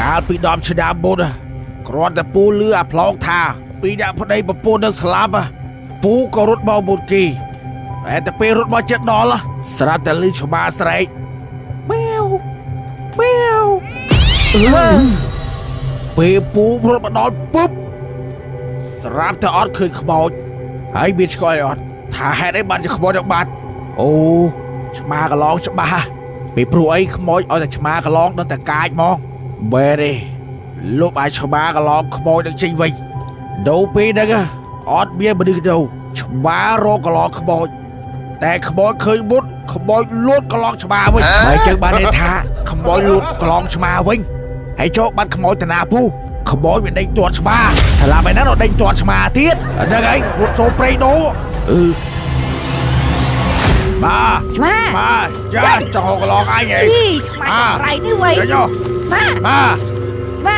កាលពី10ឆ្នាំមុនគ្រាន់តែពូលឺអាផ្លោកថាពីរអ្នកប្តីប្រពន្ធនឹងស្លាប់ពូក៏រត់មកមុនគេតែតែពេលរត់មកចិត្តដល់ស្រាប់តែលឺឆ្មាស្រែកមែវមែវអឺពេលពូរត់មកដល់ពុបស្រាប់តែអត់ឃើញខ្មោចហើយមានឆ្កល់អត់ថាហេតុអីបានជាខ្មោចនឹងបាត់អូឆ្មាកន្លងច្បាស់ពីព្រោះអីខ្មោចឲ្យតែឆ្មាកន្លងដល់តែកាចហ្មងបែរទេលុបឲ្យឆ្មាកន្លងខ្មោចនឹងចេញវិញនៅពេលហ្នឹងអត់មានមនុស្សទៅឆ្មារកកន្លងខ្មោចតែខ្មោចឃើញមុតខ្មោចលួតកន្លងឆ្មាវិញហើយចឹងបានន័យថាខ្មោចលួតកន្លងឆ្មាវិញហើយចូលបាត់ខ្មោចតាណាពូខ្មោចវាដេញទាត់ឆ្មាស្លាប់ឯណាដល់ដេញទាត់ឆ្មាទៀតហ្នឹងហើយរត់ចូលព្រៃដូអឺបាទ ឆ្មា បាទចាចង់កន្លងអញហី អីឆ្មាចង្រៃនេះវៃ ចាញោ បាទ បាទ